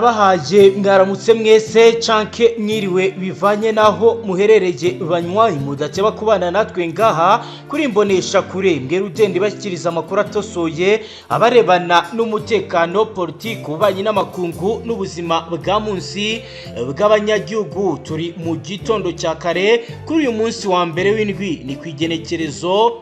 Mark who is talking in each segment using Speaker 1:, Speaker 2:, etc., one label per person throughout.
Speaker 1: Ndabahaye mwaramutse mwese canke mwiriwe, bivanye naho muherereye. Banywanyi mudakeba kubana natwe ngaha kuri Imbonesha Kure, mbwira ugenda ibashyikiriza amakuru atosoye abarebana n'umutekano, politiki, ububanyi n'amakungu n'ubuzima bwa munsi bw'abanyagihugu. Turi mu gitondo cya kare kuri uyu munsi wa mbere w'indwi, ni ku igenekerezo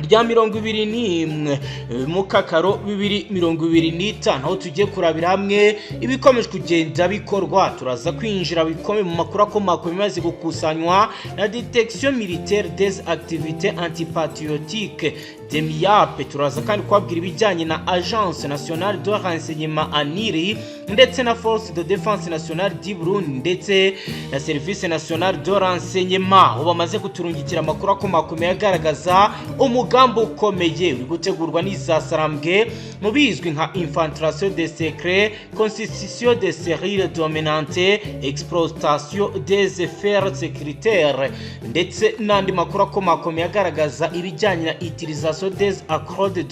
Speaker 1: rya 21 Mukakaro 2025, aho tugiye kurabira hamwe ibikomeje kugenda bikorwa. Turaza kwinjira bikomeye mu makuru akomakomeye imaze gukusanywa na Direction Militaire des Activités Antipatriotiques, DEMIAP. Turaza kandi kubabwira ibijyanye na Agence Nationale de Renseignement, ANR, ndetse na Force de Défense Nationale du Burundi, ndetse na Service National de Renseignement, aho bamaze kuturungikira amakuru akomakomeye agaragaza umugambi ukomeye uri gutegurwa n'izasarambwe mu bizwi nka infiltration des secrets, constitution des cellules dormantes, exploitation des affaires sécuritaires, ndetse n'andi makuru akomakomeye agaragaza ibijyanye na utilisation des accords de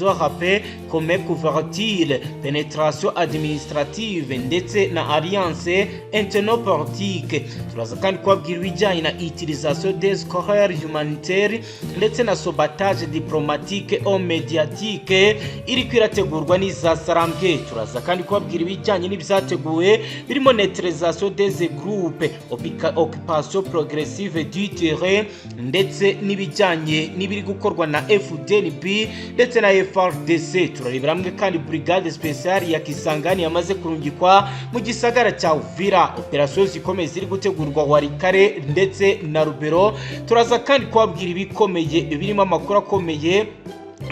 Speaker 1: paix comme couverture, pénétration administrative, ndetse na alliance interno-politique. Turaza kandi kubabwira ibijyanye na utilisation des corps humanitaires, ndetse na sabotage diplomatique et médiatique iri kwirategurwa n'izasarambwe. Turaza kandi kubabwira ibijyanye n'ibyateguwe birimo neutralisation des groupes, occupation progressive du terrain, ndetse n'ibijyanye n'ibiri gukorwa na FDNB ndetse na FARDC. Turarebera hamwe kandi brigade spéciale ya Kisangani yamaze kurungikwa mu gisagara cya Uvira, opération zikomeye ziri gutegurwa Walikale ndetse na Lubero. Turaza kandi kubabwira ibikomeye birimo amakuru akomeye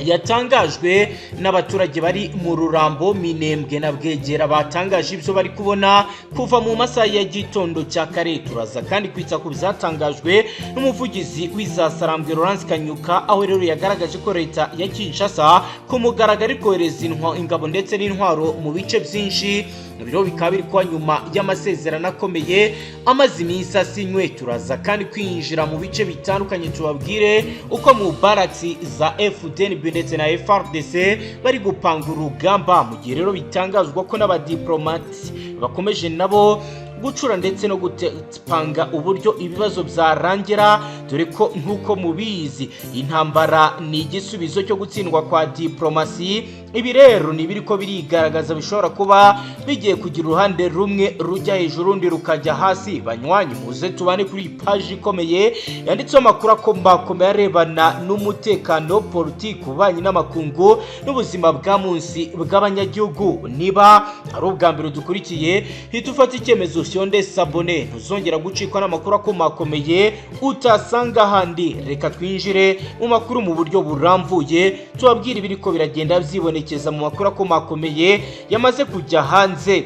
Speaker 1: yatangajwe n'abaturage bari mu Rurambo, Minembwe na Bwegera, batangaje ibyo bari kubona kuva mu masaha ya gitondo cya kare. Turaza kandi kwitsa ku byatangajwe n'umuvugizi w'izasarambwe, Laurence Kanyuka, aho rero yagaragaje ko leta ya Kinshasa ku mugaragaro iri kohereza ingabo ndetse n'intwaro mu bice byinshi. Biro bikaba biri kuba nyuma y'amasezerano akomeye amaze iminsi asinywe. Turaza kandi kwinjira mu bice bitandukanye, tubabwire uko mu baratsi za FDNB ndetse na FARDC bari gupanga urugamba, mu gihe rero bitangazwa ko n'abadiplomati bakomeje nabo gucura ndetse no gupanga uburyo ibibazo byarangira, dore ko nk'uko mubizi intambara ni igisubizo cyo gutsindwa kwa diplomasi. Ibi rero ni ibiri ko birigaragaza, bishobora kuba bigiye kugira uruhande rumwe rujya hejuru, urundi rukajya hasi. Banywanyi, muze tubane kuri iyi paji ikomeye yanditseho amakuru akombakomeye arebana n'umutekano, politiki, ububanyi n'amakungu n'ubuzima bwa munsi bw'abanyagihugu. Niba ari ubwa mbere dukurikiye, hita ufata icyemezo ufyonde s'abonner, ntuzongera gucikwa n'amakuru akomakomeye utasanga ahandi. Reka twinjire mu makuru mu buryo burambuye, tubabwire ibiri ko biragenda byibonekeza mu makuru akomakomeye yamaze kujya hanze.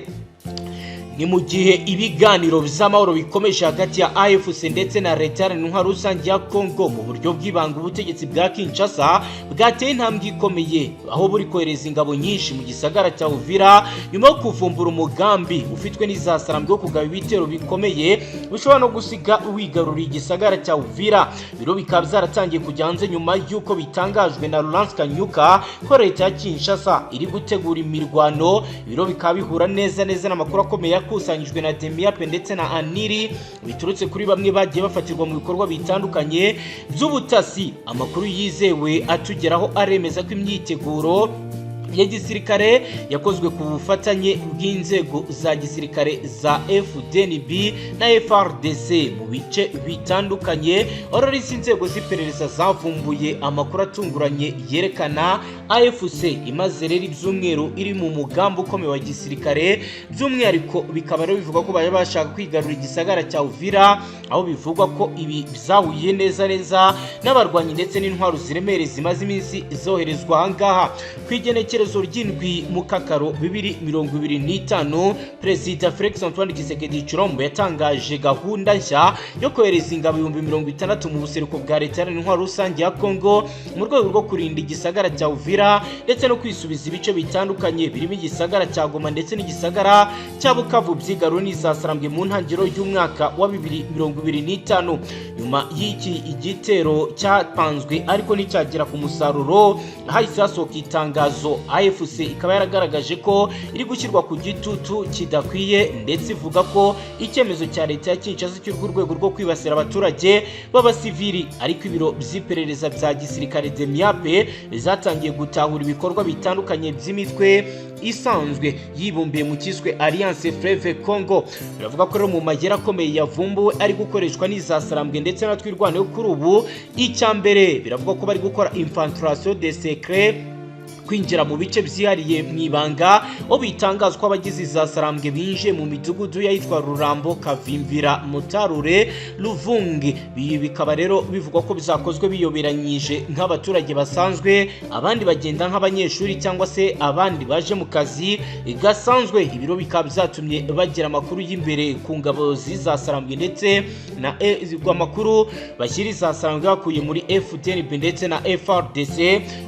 Speaker 1: Ni mu gihe ibiganiro by'amahoro bikomeje hagati ya AFC ndetse na leta Iharanira Rusange ya Congo mu buryo bw'ibanga, ubutegetsi bwa Kinshasa bwateye intambwe ikomeye, aho buri kohereza ingabo nyinshi mu gisagara cya Uvira, nyuma yo kuvumbura umugambi ufitwe n'izasarambwe wo kugaba ibitero bikomeye bishobora no gusiga wigaruriye igisagara cya Uvira. Biro bikaba byaratangiye kujya hanze nyuma y'uko bitangajwe na Laurence Kanyuka ko leta ya Kinshasa iri gutegura imirwano. Biro bikaba bihura neza neza n'amakuru akomeye yakusanyijwe na DEMIAP ndetse na ANR, biturutse kuri bamwe bagiye bafatirwa mu bikorwa bitandukanye by'ubutasi. Amakuru yizewe atugeraho aremeza ko imyiteguro ya gisirikare yakozwe ku bufatanye bw'inzego za gisirikare za FDNB na FARDC mu bice bitandukanye. Ororisi inzego z'iperereza zavumbuye amakuru atunguranye yerekana AFC imaze rero ibyumweru iri mu mugambi ukomeye wa gisirikare. By'umwihariko bikaba rero bivugwa ko bari bashaka kwigarurira igisagara cya Uvira, aho bivugwa ko ibi byahuye neza neza n'abarwanyi ndetse n'intwaro ziremereye zimaze iminsi zoherezwa ahangaha. Ku igenekerezo ry'indwi Mukakaro 2025, Perezida Felix Antoine Tshisekedi Tshilombo yatangaje gahunda nshya yo kohereza ingabo 60,000 mu buseruko bwa leta Iharanira Intwaro Rusange ya Congo mu rwego rwo kurinda igisagara cya Uvira. Uvira ndetse no kwisubiza ibice bitandukanye birimo igisagara cya Goma ndetse n'igisagara cya Bukavu byigaruwe n'izasarambwe mu ntangiriro y'umwaka wa 2025. Nyuma y'iki igitero cyapanzwe ariko nticyagera ku musaruro, hahise hasohoka itangazo. AFC ikaba yaragaragaje ko iri gushyirwa ku gitutu kidakwiye, ndetse ivuga ko icyemezo cya leta ya Kinshasa kiri ku rwego rwo kwibasira abaturage b'abasivili. Ariko ibiro by'iperereza bya gisirikare DEMIAP zatangiye gutahura ibikorwa bitandukanye by'imitwe isanzwe yibumbiye mu kiswe Alliance Fleuve Congo. Biravuga ko rero mu magera akomeye yavumbuwe ari gukoreshwa n'izasarambwe ndetse na Twirwaneho kuri ubu, icya mbere biravuga ko bari gukora infiltration de secret, kwinjira mu bice byihariye mu ibanga, aho bitangazwa ko abagize iza sarambwe binjiye mu midugudu y'ahitwa Rurambo, Kavimvira, Mutarure, Ruvungi. Ibi bikaba rero bivugwa ko bizakozwe biyoberanyije nk'abaturage basanzwe, abandi bagenda nk'abanyeshuri cyangwa se abandi baje mu kazi gasanzwe. Ibiro bikaba byatumye bagira amakuru y'imbere ku ngabo z'iza sarambwe ndetse na amakuru bashyira iza sarambwe bakuye muri FDNB ndetse na FARDC.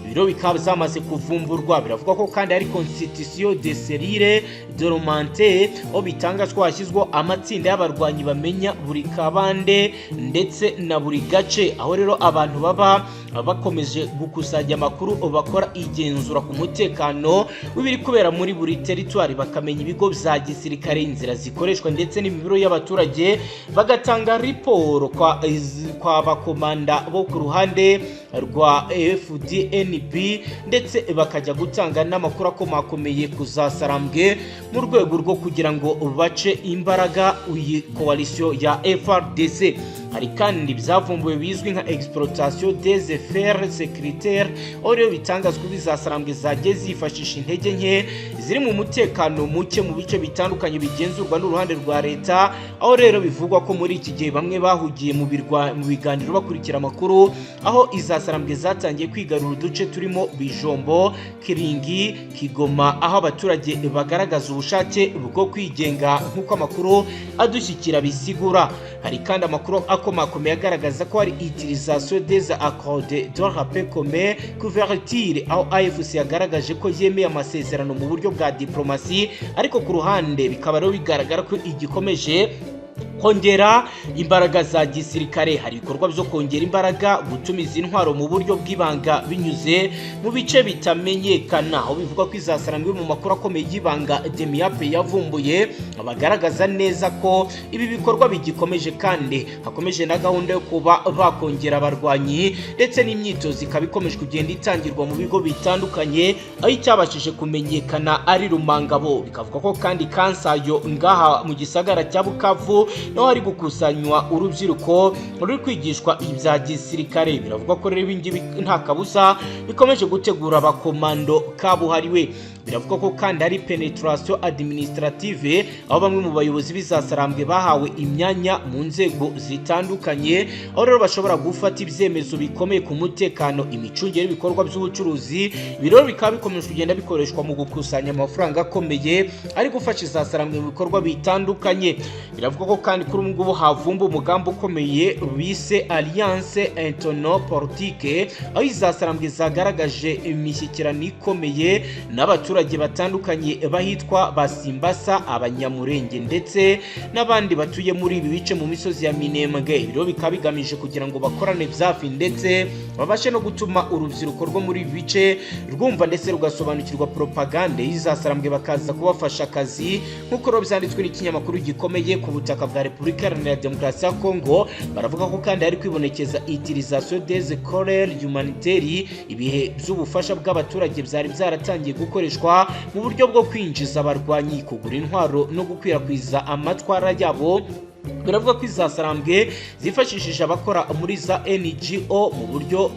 Speaker 1: Ibiro bikaba byamaze kuvumburwa. Biravuga ko kandi hari constitution de cellules dormantes, aho bitangazwa hashyizweho amatsinda y'abarwanyi bamenya buri kabande ndetse na buri gace, aho rero abantu baba bakomeje gukusanya amakuru, bakora igenzura ku mutekano w'ibiri kubera muri buri teritwari, bakamenya ibigo bya gisirikare, inzira zikoreshwa ndetse n'imibiro y'abaturage, bagatanga raporo kwa bakomanda bo ku ruhande rwa FDNB, ndetse bakajya gutanga n'amakuru akomakomeye kuzasarambwe mu rwego rwo kugira ngo bace imbaraga iyi coalition ya FARDC. Hari kandi byavumbuwe bizwi nka exploitation des failles sécuritaires, aho rero bitangazwa bizasarambwe zagiye zifashisha intege nke ziri mu mutekano muke mu bice bitandukanye bigenzurwa n'uruhande rwa leta, aho rero bivugwa ko muri iki gihe bamwe bahugiye mu biganiro bakurikira amakuru, aho izasarambwe zatangiye kwigarura uduce turimo Bijombo, Kiringi, Kigoma, aho abaturage bagaragaza ubushake bwo kwigenga nk'uko amakuru adushyikira bisigura. Hari kandi amakuru akomakomeye agaragaza ko hari utilisation des accords de paix comme couverture, aho AFC yagaragaje ko yemeye amasezerano mu buryo bwa diplomasi, ariko ku ruhande bikaba rero bigaragara ko igikomeje kongera imbaraga za gisirikare. Hari ibikorwa byo kongera imbaraga, gutumiza intwaro mu buryo bw'ibanga binyuze mu bice bitamenyekana, aho bivugwa ko izasarangwe mu makuru akomeye y'ibanga DEMIAP yavumbuye bagaragaza neza ko ibi bikorwa bigikomeje, kandi hakomeje na gahunda yo kuba bakongera abarwanyi, ndetse n'imyitozo ikaba ikomeje kugenda itangirwa mu bigo bitandukanye, aho icyabashije kumenyekana ari Rumangabo. Bikavuga ko kandi Kansayo ngaha mu gisagara cya Bukavu naho hari gukusanywa urubyiruko ruri kwigishwa ibya gisirikare. Biravugwa ko rero ibingibi nta kabuza bikomeje gutegura abakomando kabuhariwe. Biravuga ko kandi hari pénétration administrative, aho bamwe mu bayobozi b'izasarambwe bahawe imyanya mu nzego zitandukanye, aho rero bashobora gufata ibyemezo bikomeye ku mutekano, imicungire y'ibikorwa by'ubucuruzi. Ibi rero bikaba bikomeje kugenda bikoreshwa mu gukusanya amafaranga akomeye ari gufasha izasarambwe mu bikorwa bitandukanye. Biravuga ko kandi kuri ubu ngubu havumba umugambi ukomeye bise Alliance Ethno-Politique, aho izasarambwe zagaragaje imishyikirano ikomeye n'abaturage batandukanye bahitwa Basimbasa, Abanyamurenge ndetse n'abandi batuye muri ibi bice mu misozi ya Minembwe. Ibi rero bikaba bigamije kugira ngo bakorane byafi, ndetse babashe no gutuma urubyiruko rwo muri ibi bice rwumva ndetse rugasobanukirwa propagande y'izasarambwe, bakaza kubafasha akazi, nk'uko rero byanditswe n'ikinyamakuru gikomeye ku butaka bwa Repubulika Iharanira Demokarasi ya Kongo. Baravuga ko kandi hari kwibonekeza utilisation des corps humanitaires, ibihe by'ubufasha bw'abaturage byari byaratangiye gukoreshwa mu buryo bwo kwinjiza abarwanyi, kugura intwaro no gukwirakwiza amatwara yabo. Biravuga ko izasarambwe zifashishije abakora muri za NGO mu buryo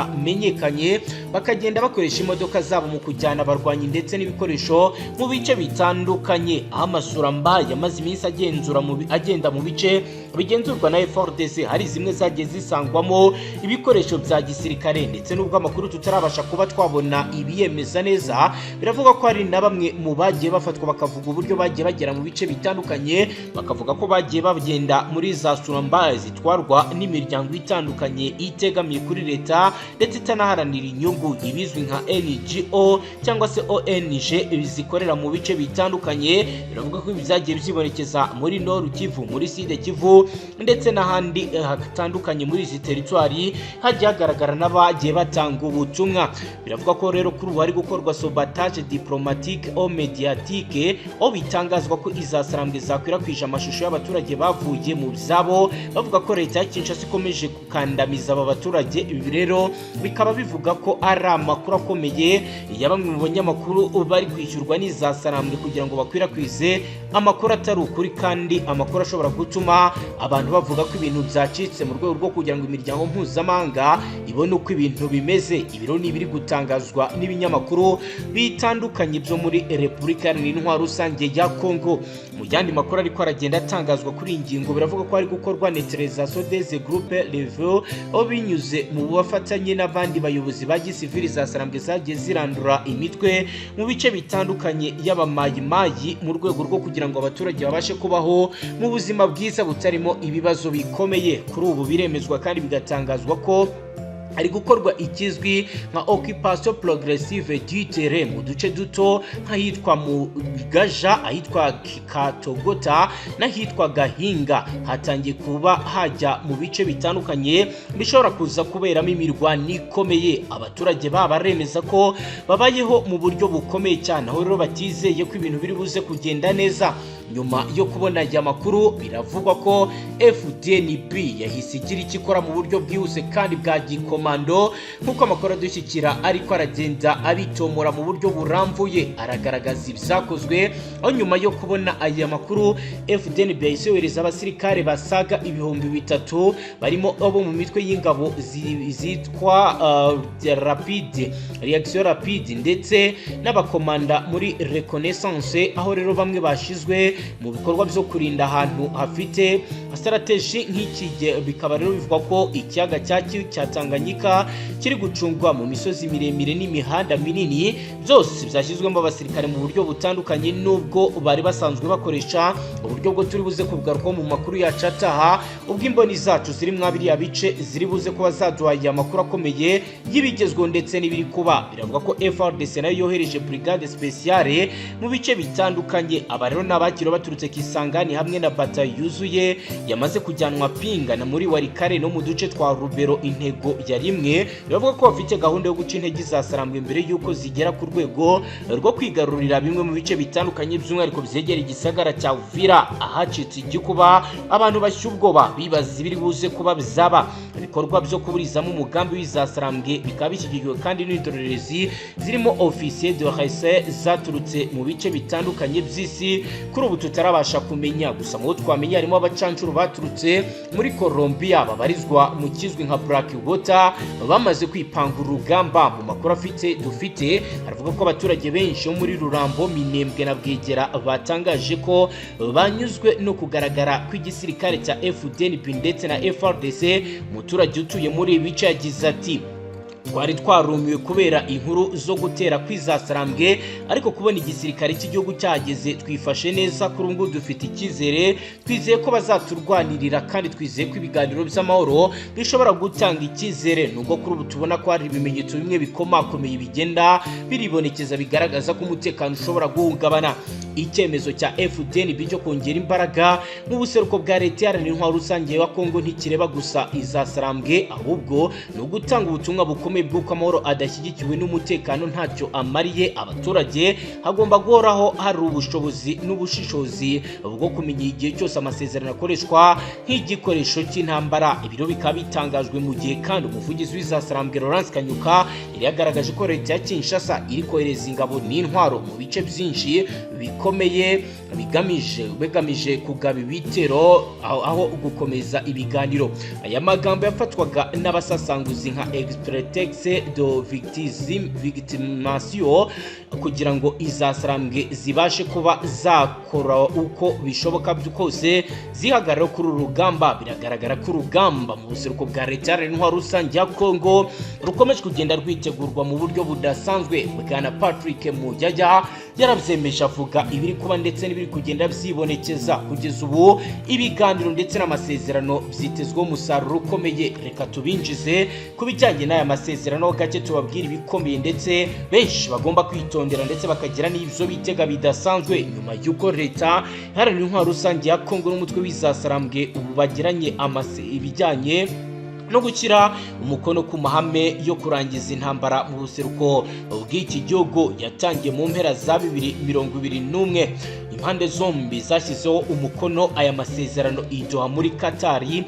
Speaker 1: butamenyekanye, bakagenda bakoresha imodoka zabo mu kujyana abarwanyi ndetse n'ibikoresho mu bice bitandukanye, aho amasuramba yamaze iminsi agenzura agenda mu bice bigenzurwa na FARDC, hari zimwe zagiye zisangwamo ibikoresho bya gisirikare. Ndetse n'ubwo amakuru tutarabasha kuba twabona ibiyemeza neza, biravuga ko hari na bamwe mu bagiye bafatwa bakavuga uburyo bagiye bagera mu bice bitandukanye, bakavuga ko bagiye bagenda bagenda muri za suramba zitwarwa n'imiryango itandukanye itegamiye kuri leta ndetse itanaharanira inyungu, ibizwi nka NGO cyangwa se ONG zikorera mu bice bitandukanye. Biravuga ko ibi byagiye byibonekeza muri Nord Kivu, muri Sud Kivu ndetse n'ahandi hatandukanye muri izi teritwari, hagiye hagaragara n'abagiye batanga ubutumwa. Biravuga ko rero kuri ubu hari gukorwa sabotage diplomatique et médiatique, aho bitangazwa ko izasarambwe zakwirakwije amashusho y'abaturage bavuye mu byabo, bavuga ko leta ya Kinshasa ikomeje gukandamiza aba baturage. Ibi rero bikaba bivuga ko ari amakuru akomeye ya bamwe mu banyamakuru bari kwishyurwa n'izasarambwe kugira ngo bakwirakwize amakuru atari ukuri, kandi amakuru ashobora gutuma abantu bavuga ko ibintu byacitse, mu rwego rwo kugira ngo imiryango mpuzamahanga ibone uko ibintu bimeze. Ibiro ni ibiri gutangazwa n'ibinyamakuru bitandukanye byo muri Repubulika Iharanira Intwaro Rusange ya Kongo. Mu yandi makuru ariko aragenda atangazwa kuri iyi ngingo, biravuga ko hari gukorwa neutralisation des groupes rivaux, aho binyuze mu bufatanye n'abandi bayobozi ba gisivili, za sarambwe zagiye zirandura imitwe mu bice bitandukanye y'abamayimayi, mu rwego rwo kugira ngo abaturage babashe kubaho mu buzima bwiza butarimo ibibazo bikomeye. Kuri ubu biremezwa kandi bigatangazwa ko hari gukorwa ikizwi nka occupation progressive du terrain mu duce duto nk'ahitwa mu Gaja, ahitwa Katogota n'ahitwa Gahinga. Hatangiye kuba hajya mu bice bitandukanye bishobora kuza kuberamo imirwano ikomeye. Abaturage baba baremeza ko babayeho mu buryo bukomeye cyane, aho rero batizeye ko ibintu biri buze kugenda neza. Nyuma yo kubona aya makuru, biravugwa ko FDNB yahise igira icyo ikora mu buryo bwihuse kandi bwa gikomando, nk'uko amakuru adushyikira ariko aragenda abitomora mu buryo burambuye, aragaragaza ibyakozwe, aho nyuma yo kubona aya makuru FDNB yahise yohereza abasirikare basaga 3000, barimo abo mu mitwe y'ingabo zitwa rapide réaction rapide ndetse n'abakomanda muri reconnaissance, aho rero bamwe bashizwe mu bikorwa byo kurinda ahantu hafite stratégie nk'iki. Bikaba rero bivugwa ko ikiyaga cya Tanganyika kiri gucungwa mu misozi miremire n'imihanda minini, byose byashyizwemo abasirikare mu buryo butandukanye n'ubwo bari basanzwe bakoresha, uburyo bwo turi buze kugarukaho mu makuru yacu ataha, ubwo imboni zacu ziri mwa biriya bice ziri buze kuba zaduhaye amakuru akomeye y'ibigezweho ndetse n'ibiri kuba. Biravuga ko FARDC nayo yohereje brigade spéciale mu bice bitandukanye. Aba rero ni abakiriwe baturutse Kisangani hamwe na bata yuzuye yamaze kujyanwa Pinga na muri Walikale no mu duce twa Rubero. Intego ya rimwe, biravuga ko bafite gahunda yo guca intege za Sarambwe mbere y'uko zigera ku rwego rwo kwigarurira bimwe mu bice bitandukanye, by'umwihariko byegereye igisagara cya Uvira, ahacitse igikuba, abantu bashya ubwoba bibaza ibiri buze kuba bizaba. Ibikorwa byo kuburizamo umugambi w'izasarambwe bikaba bishyigikiwe kandi n'indorerezi zirimo officier de recherche zaturutse mu bice bitandukanye by'isi kuri ubu tutarabasha kumenya. Gusa mu bo twamenya harimo abacancuro baturutse muri Colombia babarizwa mu kizwi nka Black Water, bamaze kwipanga urugamba. Mu makuru afite dufite aravuga ko abaturage benshi bo muri Rurambo, Minembwe na Bwegera batangaje ko banyuzwe no kugaragara kw'igisirikare cya FDNB ndetse na FARDC. Umuturage utuye muri ibi bice yagize ati: "Twari twarumiwe kubera inkuru zo gutera kw'izasarambwe, ariko kubona igisirikare cy'igihugu cyageze twifashe neza. Kuri ubu ngubu dufite icyizere, twizeye ko bazaturwanirira kandi twizeye ko ibiganiro by'amahoro bishobora gutanga icyizere, nubwo kuri ubu tubona ko hari ibimenyetso bimwe bikomakomeye bigenda biribonekeza bigaragaza ko umutekano ushobora guhungabana." Icyemezo cya FDNB cyo kongera imbaraga mu buseruko bwa leta iharanira intwaro rusange wa Kongo ntikireba gusa izasarambwe, ahubwo ni ugutanga ubutumwa bukomeye bw'uko amahoro adashyigikiwe n'umutekano ntacyo amariye abaturage. Hagomba guhoraho hari ubushobozi n'ubushishozi bwo kumenya igihe cyose amasezerano akoreshwa nk'igikoresho cy'intambara. Ibiro bikaba bitangajwe mu gihe kandi umuvugizi w'izasarambwe, Lawrence Kanyuka, yari yagaragaje ko leta ya Kinshasa iri kohereza ingabo n'intwaro mu bice byinshi bikomeye bigamije kugaba ibitero aho gukomeza ibiganiro. Aya magambo yafatwaga n'abasasanguzi nka prétexte de victimisation, kugira ngo izasarambwe zibashe kuba zakora uko bishoboka kose zihagarara kuri uru rugamba. Biragaragara ko urugamba mu buseruko bwa leta iharanira intwaro rusange ya Kongo rukomeje kugenda rwitegurwa mu buryo budasanzwe. Bwana Patrick Muyaya yarabyemeje, avuga Tuvuga ibiri kuba ndetse n'ibiri kugenda byibonekeza kugeza ubu. Ibiganiro ndetse n'amasezerano byitezweho umusaruro ukomeye. Reka tubinjize ku bijyanye n'aya masezerano gake, tubabwire ibikomeye ndetse benshi bagomba kwitondera, ndetse bakagira n'ibyo bitega bidasanzwe, nyuma y'uko Leta Iharanira Intwaro Rusange ya Kongo n'umutwe w'Izasarambwe ubu bagiranye ibijyanye no gushyira umukono ku mahame yo kurangiza intambara mu buseruko bw'iki gihugu yatangiye mu mpera za 2021. Impande zombi zashyizeho umukono aya masezerano i Doha muri Katari,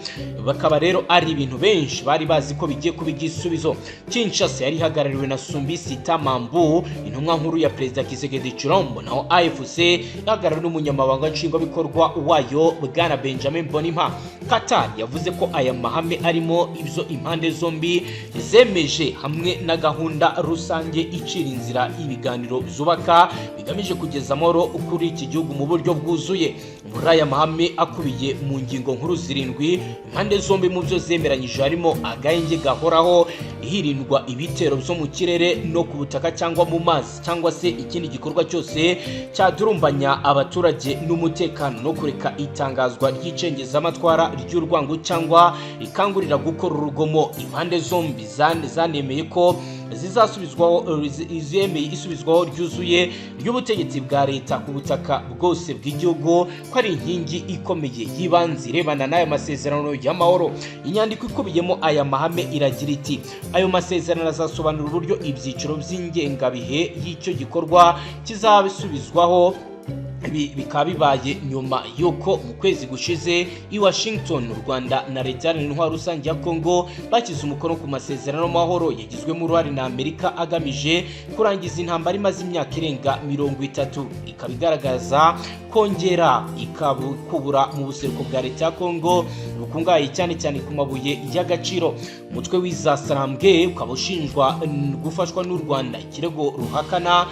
Speaker 1: bakaba rero ari ibintu benshi bari bazi ko bigiye kuba igisubizo. Kinshasa yari ihagarariwe na Sumbisi Tamambu, intumwa nkuru ya Perezida Tshisekedi Tshilombo, naho AFC ihagarariwe n'umunyamabanga nshingwabikorwa wayo, Bwana Benjamin Bonimpa. Qatar yavuze ko aya mahame arimo ibyo impande zombi zemeje hamwe na gahunda rusange icira inzira ibiganiro byubaka bigamije kugeza amahoro kuri iki gihugu mu buryo bwuzuye. Muri aya mahame akubiye mu ngingo nkuru zirindwi, impande zombi mu byo zemeranyije harimo agahenge gahoraho, hirindwa ibitero byo mu kirere no ku butaka cyangwa mu mazi, cyangwa se ikindi gikorwa cyose cyadurumbanya abaturage n'umutekano, no kureka itangazwa ry'icengezamatwara ry'urwango cyangwa rikangurira gukora urugomo. Impande zombi zanemeye ko zizasubizwaho, zemeye isubizwaho ryuzuye ry'ubutegetsi bwa leta ku butaka bwose bw'igihugu, ko ari inkingi ikomeye y'ibanze irebana n'aya masezerano y'amahoro. Inyandiko ikubiyemo aya mahame iragira iti: "Ayo masezerano azasobanura uburyo ibyiciro by'ingengabihe y'icyo gikorwa kizabisubizwaho." Ibi bikaba bibaye nyuma y'uko mu kwezi gushize i Washington, u Rwanda na Leta Iharanira Intwaro Rusange ya Kongo bashyize umukono ku masezerano y'amahoro yagizwemo uruhare na Amerika, agamije kurangiza intambara imaze imyaka irenga 30, ikaba igaragaza kongera ikabukubura mu buseruko bwa leta ya Kongo bukungahaye cyane cyane ku mabuye y'agaciro. Umutwe w'Izasarambwe ukaba ushinjwa gufashwa n'u Rwanda, ikirego ruhakana,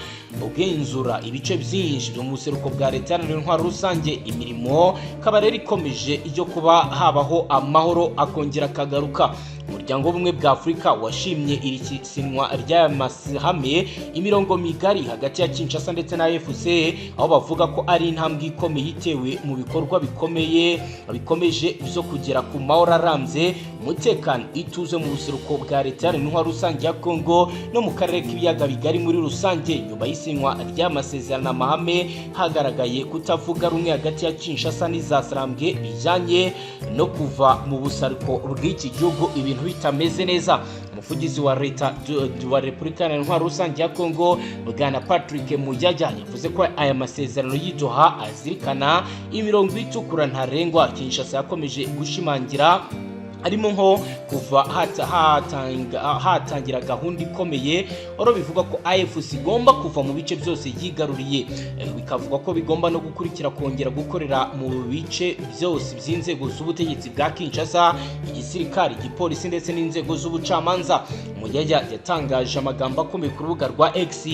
Speaker 1: ugenzura ibice byinshi byo mu buseruko bwa Leta Iharanira Intwaro Rusange. Imirimo ikaba rero ikomeje yo kuba habaho amahoro akongera akagaruka. Umuryango w'Ubumwe bwa Afurika washimye iri sinywa ry'aya mahame, imirongo migari hagati ya Kinshasa ndetse na AFC, aho bavuga ko ari intambwe ikomeye itewe mu bikorwa bikomeye bikomeje byo kugera ku mahoro arambye, umutekano, ituze mu buseruko bwa Leta Iharanira Intwaro Rusange ya Kongo no mu karere k'Ibiyaga Bigari muri rusange. Nyuma y'isinywa ry'amasezerano amahame, hagaragaye kutavuga rumwe hagati ya Kinshasa n'Izasarambwe bijyanye no kuva mu buseruko bw'iki gihugu ibintu bitameze neza. Umuvugizi wa leta wa Repubulika Iharanira Intwaro Rusange ya Kongo, Bwana Patrick Muyaya, yavuze ko aya masezerano y'i Doha azirikana imirongo itukura ntarengwa Kinshasa yakomeje gushimangira, harimo nko kuva hatangira gahunda ikomeye oro bivuga ko AFC igomba kuva mu bice byose yigaruriye. Bikavuga ko bigomba no gukurikira kongera gukorera mu bice byose by'inzego z'ubutegetsi bwa Kinshasa, igisirikare, igipolisi ndetse n'inzego z'ubucamanza. Muyaya yatangaje amagambo akomeye ku rubuga rwa X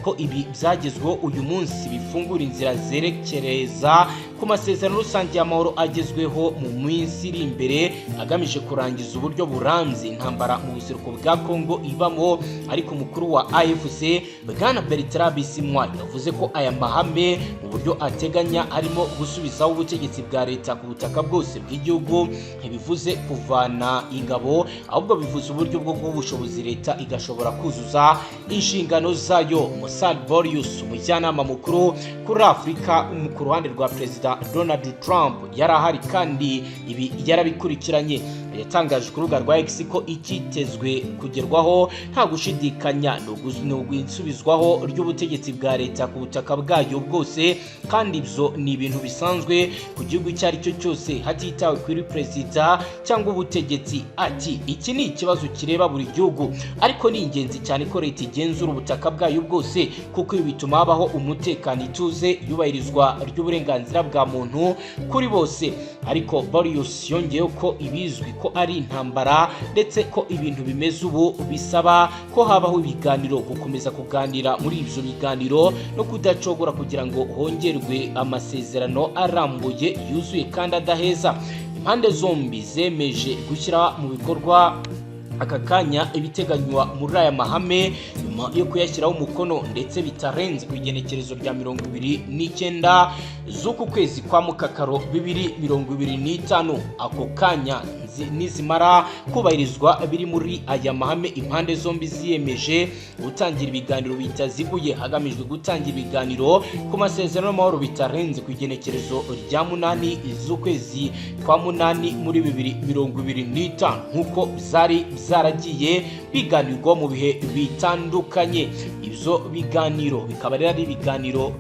Speaker 1: ko ibi byagezweho uyu munsi bifungura inzira zerekereza ku masezerano rusange y'amahoro agezweho mu minsi iri imbere, agamije kurangiza uburyo burambye intambara mu buseruko bwa Kongo ibamo. Ariko umukuru wa AFC, Bwana Bertrand Bisimwa, yavuze ko aya mahame mu buryo ateganya harimo gusubizaho ubutegetsi bwa leta ku butaka bwose bw'igihugu, ntibivuze kuvana ingabo, ahubwo bivuze uburyo bwo guha ubushobozi leta igashobora kuzuza inshingano zayo. Massad Boulos, umujyanama mukuru kuri Afurika ku ruhande rwa Perezida Donald Trump, yari ahari kandi ibi yarabikurikiranye. Yatangaje ku rubuga rwa X ko icyitezwe kugerwaho nta gushidikanya ni ugusubizwaho ry'ubutegetsi bwa leta ku butaka bwayo bwose, kandi ibyo ni ibintu bisanzwe ku gihugu icyo ari cyo cyose, hatitawe kuri perezida cyangwa ubutegetsi. Ati: "Iki ni ikibazo kireba buri gihugu, ariko ni ingenzi cyane ko leta igenzura ubutaka bwayo bwose, kuko ibi bituma habaho umutekano, ituze, iyubahirizwa ry'uburenganzira bwa muntu kuri bose." Ariko Boulos yongeyeho ko ibizwi ko ari intambara, ndetse ko ibintu bimeze ubu bisaba ko habaho ibiganiro, gukomeza kuganira muri ibyo biganiro no kudacogora kugira ngo hongerwe amasezerano arambuye, yuzuye kandi adaheza. Impande zombi zemeje gushyira mu bikorwa Aka kanya ibiteganywa muri aya mahame nyuma yo kuyashyiraho umukono, ndetse bitarenze ku igenekerezo rya 29 z'uku kwezi kwa Mukakaro 2025. Ako kanya nizimara kubahirizwa biri muri aya mahame, impande zombi ziyemeje gutangira ibiganiro bitaziguye, hagamijwe gutangira ibiganiro ku masezerano y'amahoro bitarenze ku igenekerezo rya 8 z'ukwezi kwa munani muri 2025, nk'uko byari byaragiye biganirwa mu bihe bitandukanye. Ibyo biganiro bikaba rero ari ibiganiro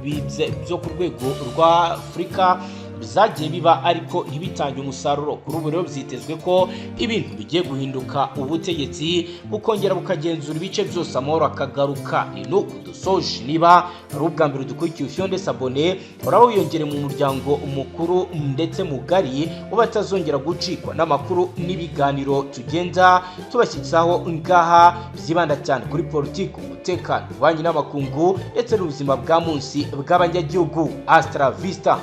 Speaker 1: byo ku rwego rwa Afurika byagiye biba ariko ntibitange umusaruro. Kuri ubu rero byitezwe ko ibintu bigiye guhinduka, ubutegetsi bukongera bukagenzura ibice byose, amahoro akagaruka. Ni nuku dusoje. Niba ari ubwa mbere dukurikiye, ufyonde s'abonner, uraba wiyongere mu muryango mukuru ndetse mugari uba atazongera gucikwa n'amakuru n'ibiganiro tugenda tubashyitsaho ngaha, byibanda cyane kuri politiki, umutekano, ububanyi n'amakungu ndetse n'ubuzima bwa munsi bw'abanyagihugu. Hasta la vista.